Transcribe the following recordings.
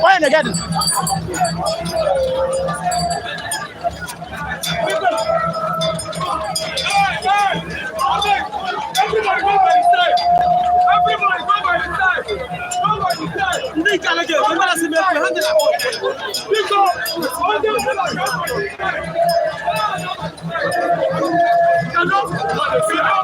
Why in the garden? Everybody go by the side. Everybody go by the side. Go by the side. Ndị nke ala ga-ekwe mmadụ asị m ekwe ha ndị na-akpọ Biko, onye ọbụla go by the side.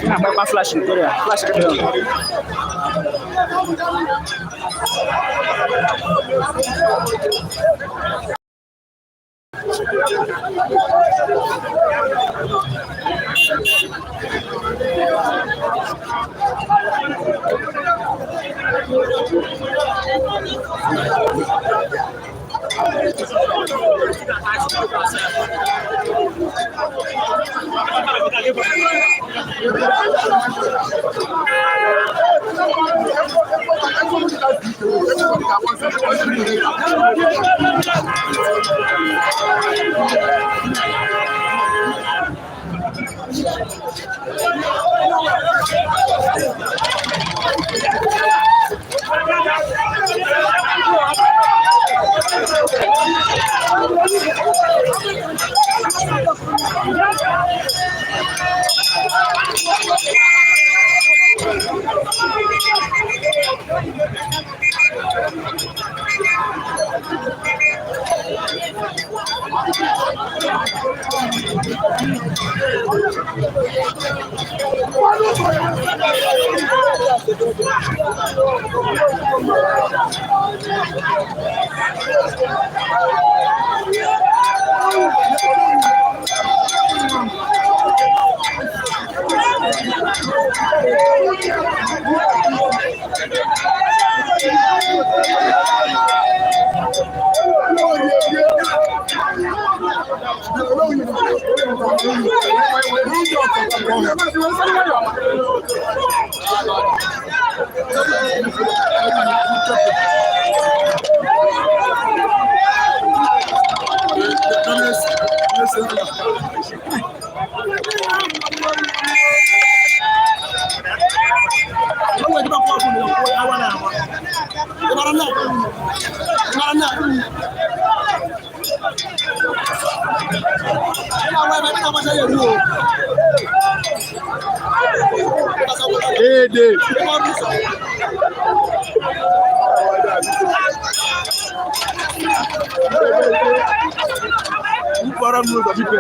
Na-agbakwa flash nke ya, flash nke ya. Déédéé. Mkpọrọ m n'ụzọ biko.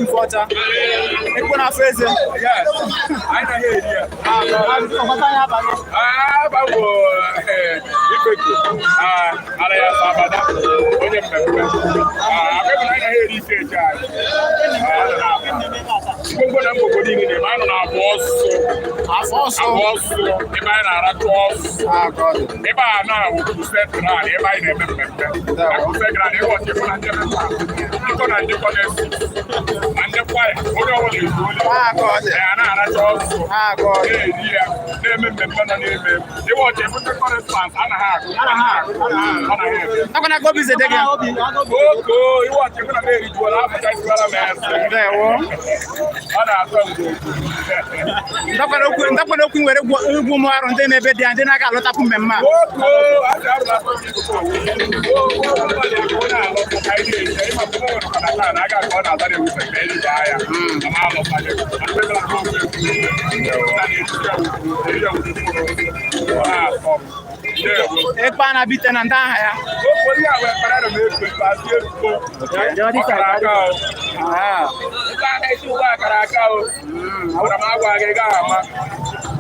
Nkwọcha. Ekwe na afọ eze. Yes. Anyị na ha eri ya. Ọgbata ya abalị. Agbanwo Ifeku ara ya sa abada onye mmemme. Abịa na anyị na ha eri ike eche anyị. Ngwongwo na ngwongwo niile na-eme anyị nọ na abụọ ọsụ. Afọ ọsọ. Abụọ ọsụ ebe anyị na-aracha ọsụ. Ah, God. Ebe a na-awụ Crusade Ground ebe anyị na-eme mmemme. Na Crusade Ground ebe ọchị ịfụ na ndị mmemme ndịkọ na ndịkọ na-esi na ndị kwaya onye ọbụla ezuola. Ah, God. A na-aracha ọsụ. Ah, God. Na-eri ya na-eme mmemme nọ n'ime ịwa ọchị ebute kọrespans anaghị agụ anaghị agụ ọ naghị eme. Akwana ka obi si dị gị. Oko iwe ọchị mụ na m erijuola afọ esiwara m ese. Ndewo. Ọ na-atọ mgbe Ndakwana okwu ndakwana okwu nwere egwu ụmụ arụ ndị na-ebe dị ya ndị na-aga alọtapụ mmemme a. Oko a ga-arụ na Ekpe a na-abite na ndị aha ya. Ah.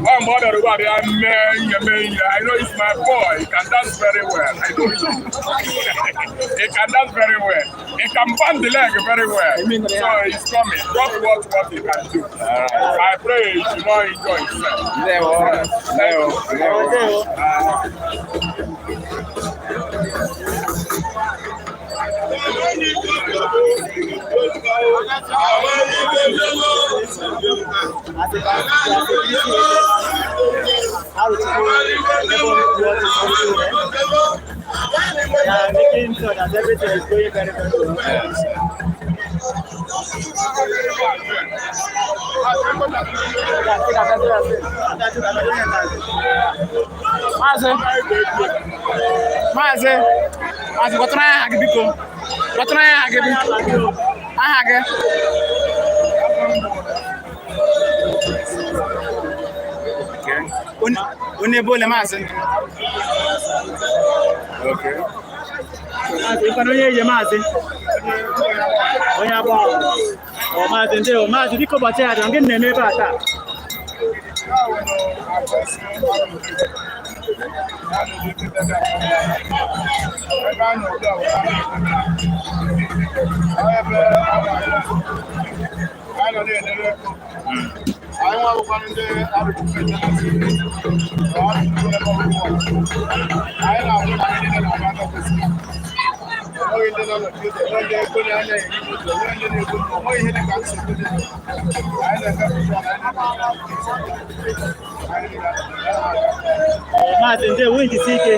Ọ mgbe ọ bịara ugbu a bịa mee ihe mee ihe. I know he's my boy. He can dance very well. I know him. He can dance very well. He can bend the leg very well. So he's coming. Just watch what he can do. I pray he should not enjoy himself. Ndewo. Ndewo. Ndewo. They are making sure that everything is going very, very well. Maazị. Maazị. Maazị gwatụrụ anyị aha gị biko. Gwatụrụ anyị aha gị biko. Aha gị. Onye ebe ole maazị? Okay. Maazị, ịkwana onye eje maazị? Onye agbọghọ. Ọ maazị ndewo. Maazị biko ụbọchị ya dị, gịnị na-eme ebe a taa? Maazị ndewo, njisi ike.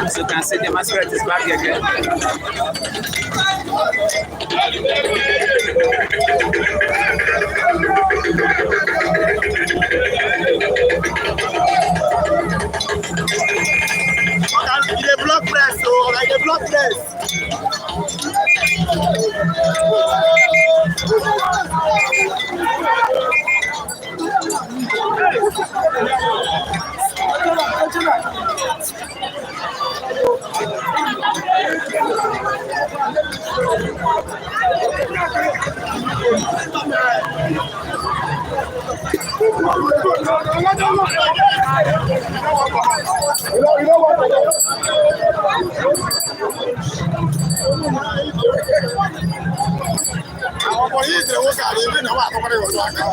So you can see the masquerade is back again. You dey block press o, I dey block press. Àwọn ọmọ yìí tẹ̀ wọ́n kàrí ibi náà wà àkọ́kọ́ rẹ̀ wọ́n aka.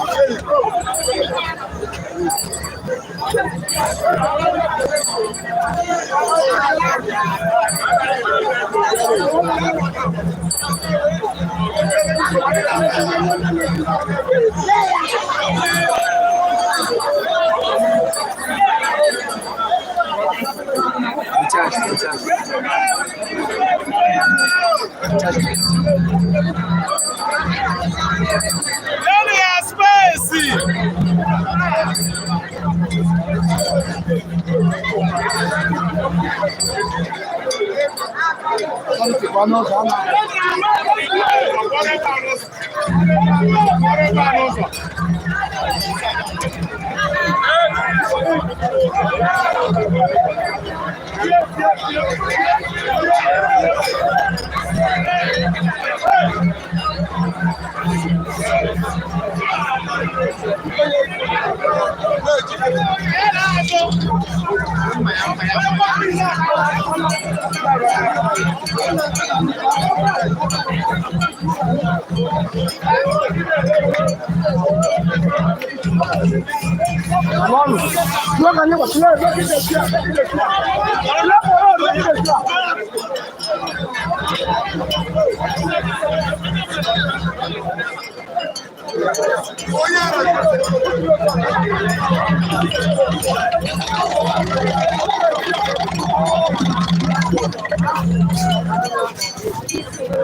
Recharge, recharge. Recharge.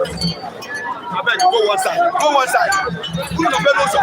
Abeg go one side, go one side. Kúrò lọ bẹ́ẹ̀ lọ́sọ̀.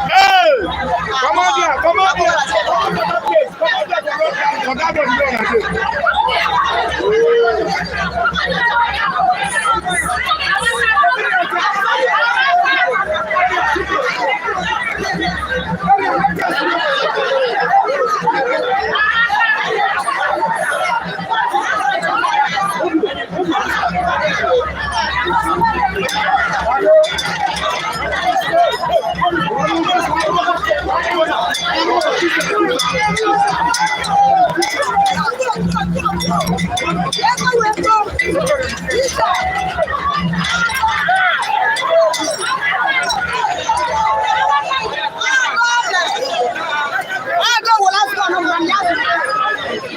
Come out there, come out there. Come out there, come out there, come out there. Come out there. I go, well, I've gone on.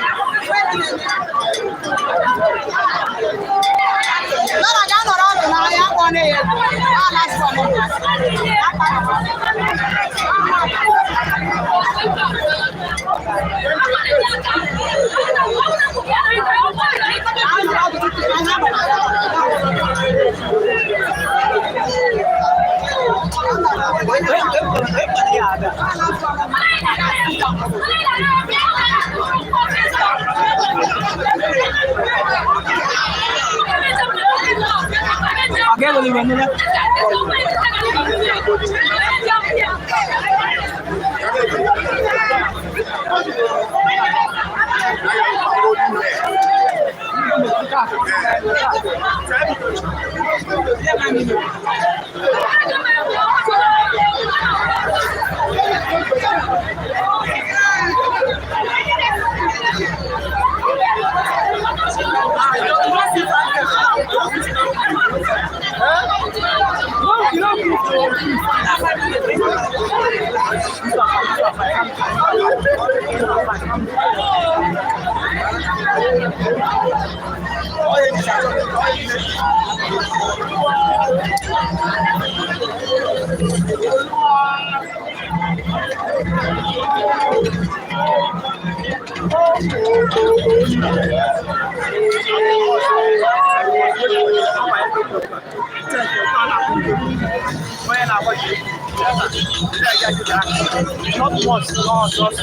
Not much, not just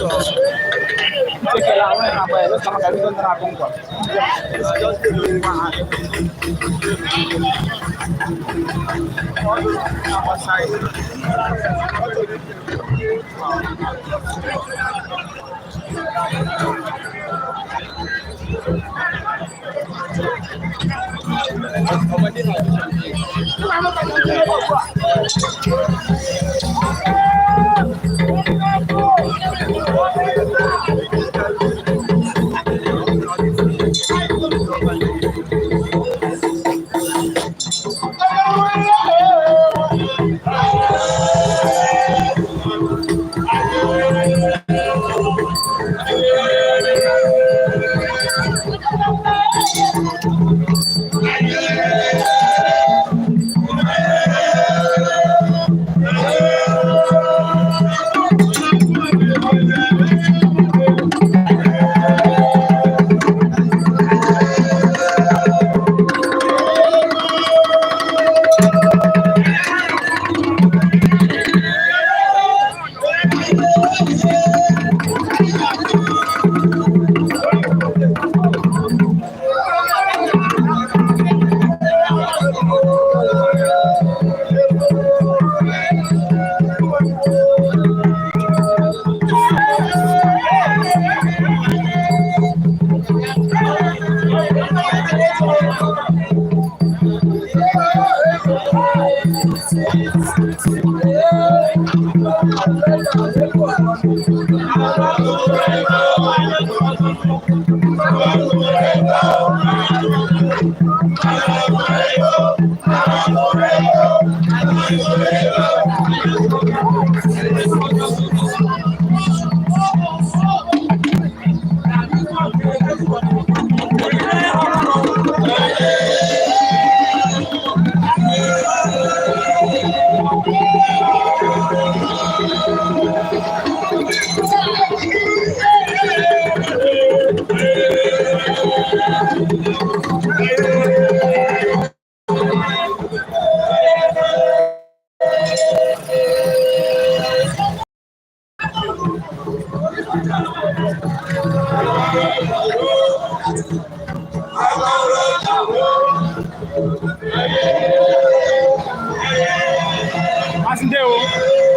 Maazị ndewo,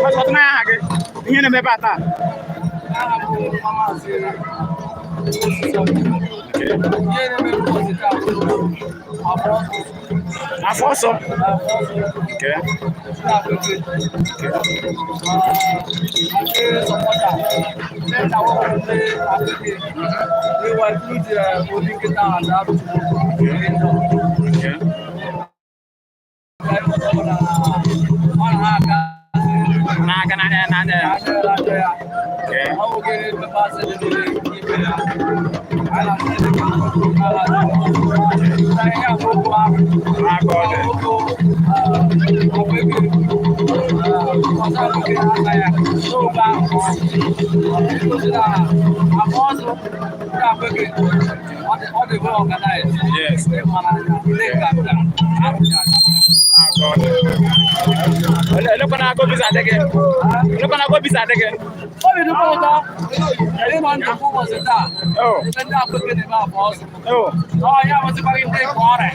maazị kpọtụrụ anyị aha gị, ihe na-eme ebe a taa. Afọ ọsọ. Okay. Okay. Na-aga n'anya n'anya ya. Okay. Na-aga ọ dị. aka ya n'obe ahụ. Egosi na afọ ọzọ ndị Akweke ọ dị well organized. Yes. Ịmara anya ndị nganga arụghị aka. Elekwana agụ bisa adịghị. Elekwana agụ bisa adịghị. Obi dị m ụtọ ịnọ nnukwu ụbọchị taa. Oh. Ebe ndị Akweke na-eme afọ ọzọ. Oh. Ọ ya wụsịkwara ndị nke ọrịa.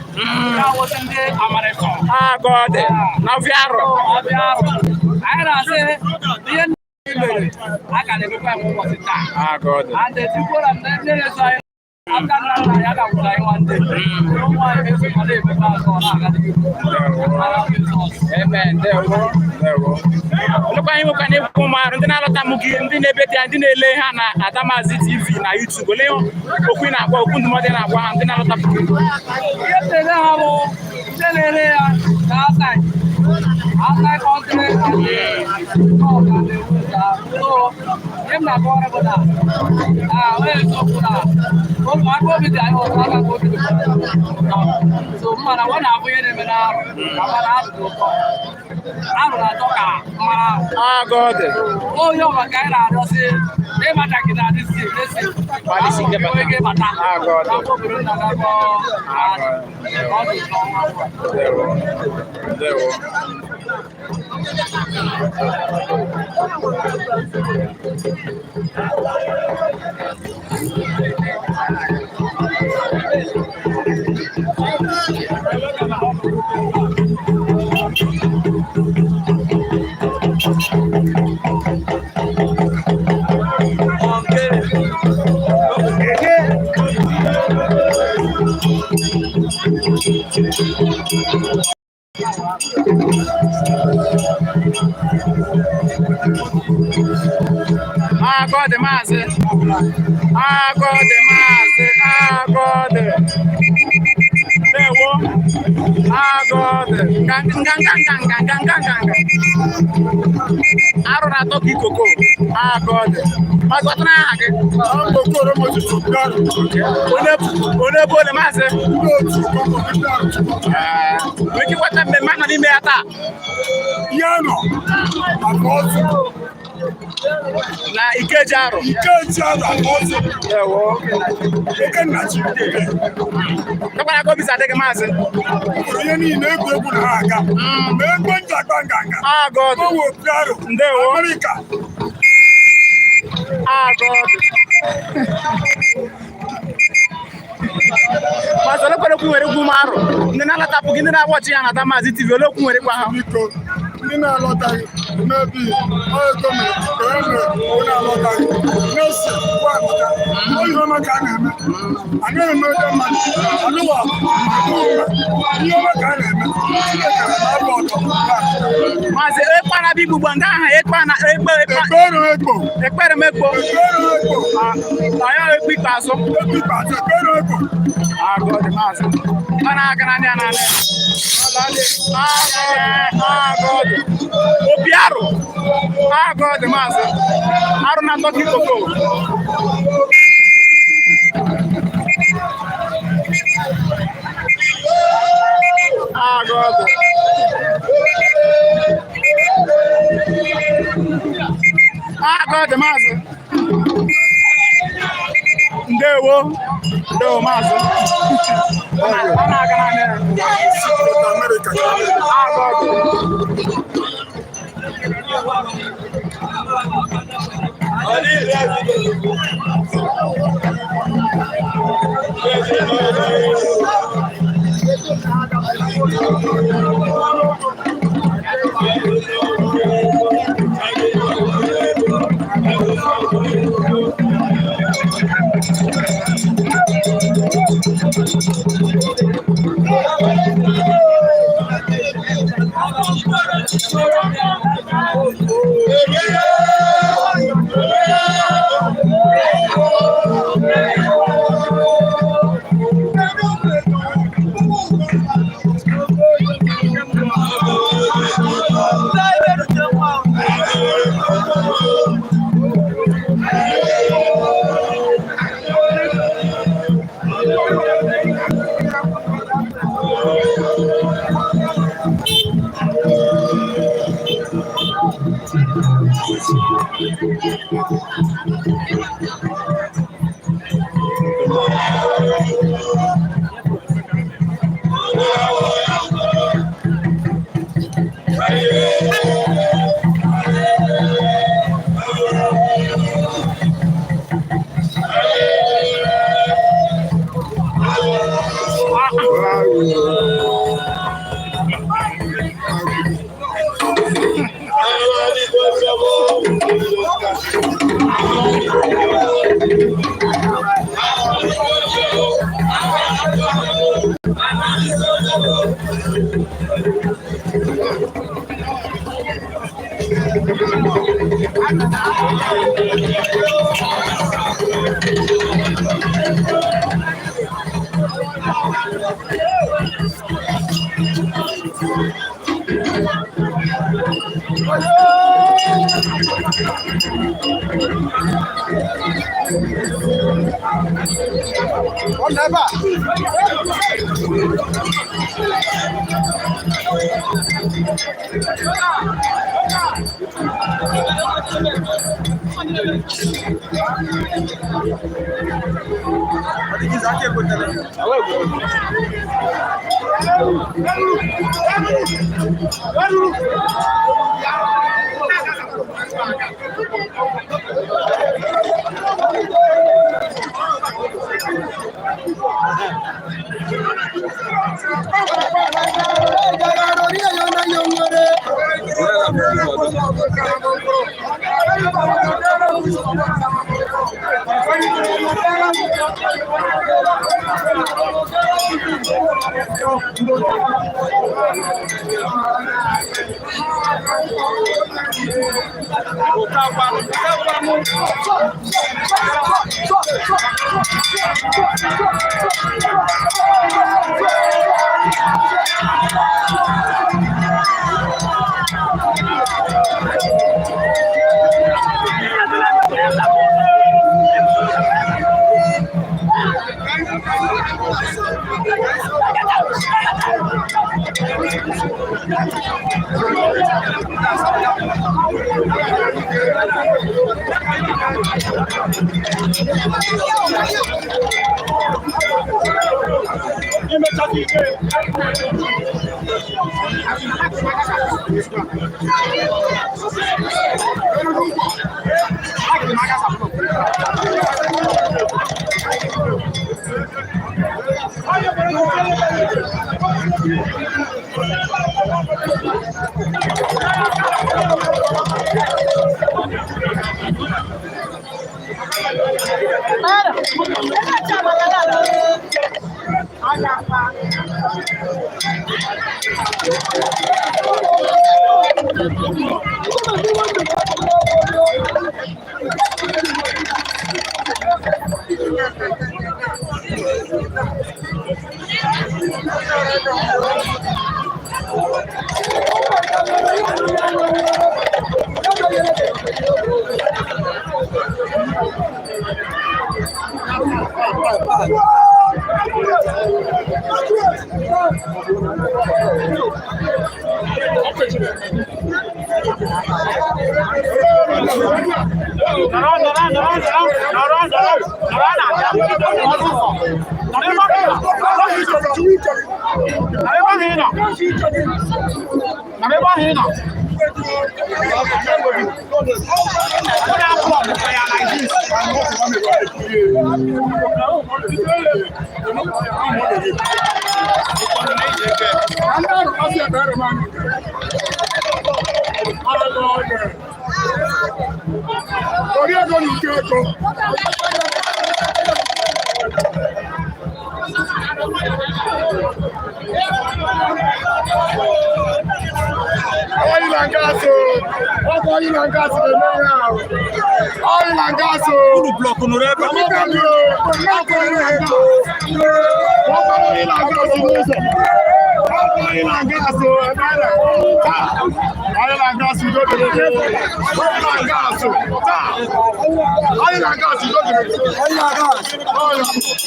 Ya wụsị ndị Amarịkọ. Agụ dị. Na ofi arụ. Ọbịa arụ. Anyị na-asị ihe ndị mere a ka na-emekwa ya ụbọchị taa. Agụ dị. And etikwara m na ndị na-eso anyị aka nna nna ya ga-agwụrụ anyị nwanne. Ụmụ anyị ga-eso ma na-emekwa azụ ọ na-aga n'ihu. Mara Jizọs. Amen. Ndewo. Ndewo. Olekwa anyị nwekwa na-ekwu ụmụ arụ ndị na-alọta mụ gị, ndị na-ebe dị ndị na-ele ha na Adamazi TV na YouTube. Olee okwu ị na-agwa, okwu ndụmọdụ ị na-agwa ha ndị na-alọta mụ gị? Ihe m na-ere ha bụ ndị na-ere ya na outside. Outside country and the talk and the so ihe m na-akọwara bụ na ah onye eziokwu na aka obi dị anyị ụtọ, aka obi dị ụtọ. So mma na ọ na-abụ ihe na-eme n'arụ na mmanụ arụ dị ụtọ. Arụ na-atọ ka mmanụ arụ. Agụ dị. Onye ọbụla ka anyị na-arịọsị ịbata gị na dịsi dịsi Gbalịsi ike bata. ike bata. Agụ dị. Afọ obodo nna gị akọ ọ dị ụtọ. Ndewo. Ndewo. Agụ dị maazị. Agụ dị maazị. Agụ dị. Ndewo. Agụ dị. Nga nga nga nga nga nga nga nga nga. Arụ na-atọ ka ikoko. Agụ dị. Maazị, kpọtụrụ aha gị. Okoro Moses Obiaro, Onye onye bụ ole maazị? ndị otu Kongo ndị Arụchukwu. Ee, nwere ike ịkwata mmemme a nọ n'ime ya taa Ihe nọ maka ọzọ, na Ikeji Arụ. Ikeji Arụ aka ọzọ, Ndewo. oke nna chi nke. Dọkpara aka obi si adị gị maazị. Ụfọdụ ihe niile egwu egwu na ha aga. Ma egbe nji akpa nganga. Agụ dị. Owe Obiaro, Ndewo. Amerịka. Agụ dị. Maazị, ole kwere okwu nwere egwu m arụ ndị na-alatapụ gị, ndị na-agba ọchị ya na Adamazi TV, ole okwu nwere gwa ha? Biko, ndị na-alọtaghị mebi ego mere ka e mere onye na-alọtaghị na-esi ngwa alọta. Ihe ọma ka a na-eme, anaghị eme ego mmadụ alụwa ihe ọma ka a na-eme. Chineke na-alụ ọtọ. Maazị, ekpe na abịa igbu ndị aha ekpe na ekpe ekpe. Ekpere ekpo. Ekpere m ekpo. Ekpere ekpo. Anyị ekpe ikpeazụ. Ekpe ikpeazụ, ekpere ekpo. Agụ dị maazị. Ọ na-aga naanị ya naanị. Agụ dị. Opi arụ. Agụ dị maazị. Arụ na-atọ ka ikoko. Agụ dị. Agụ dị maazị. Ndewo. Ndewo maazị. Ọ na-aga naanị ya. Amerịka. Agụ dị.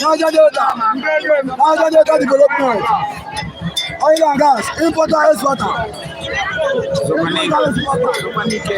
Niger Delta, Niger Delta Development, oil and gas, importer, exporter. Zụkwa n'ike.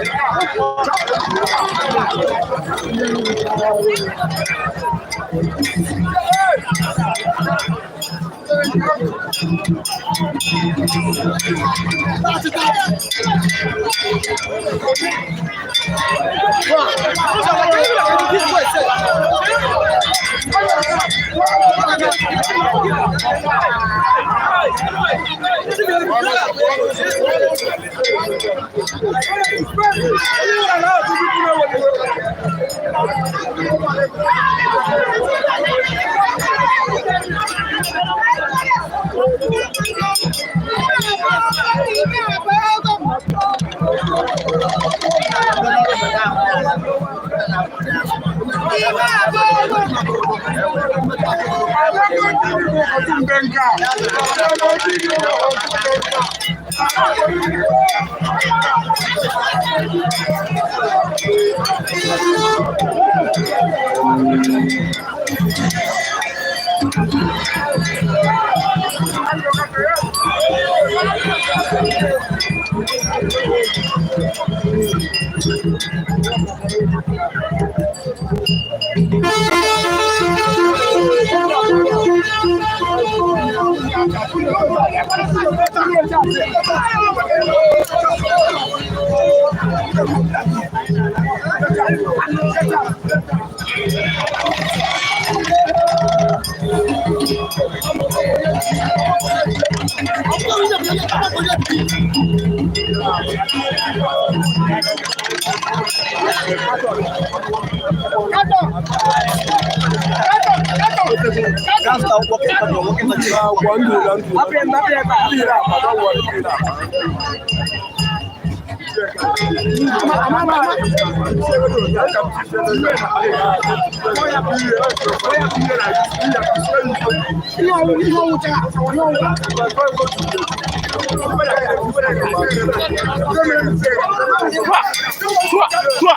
Tua, tua.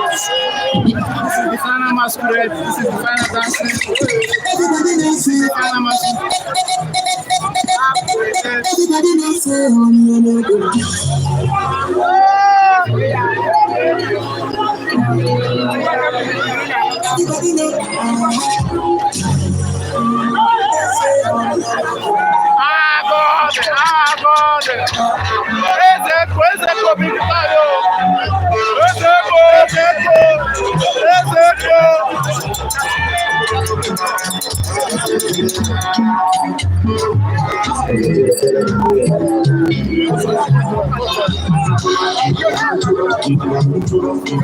This is the final masquerade. This is the final dancing. Everybody knows This is it. the final masquerade. Everybody knows it. Honey, I know. Everybody knows. Ah, God! Ah, God! Eze Eko, Eze Eko bi nkịta ya o. Eze Eko, Eze Eko, Eze Eko.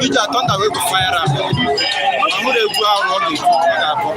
Ije atọ nta wee bụ fire am. Ọhụrụ egwu ahụ ọ ga-ekwu ọ ga-akpọ.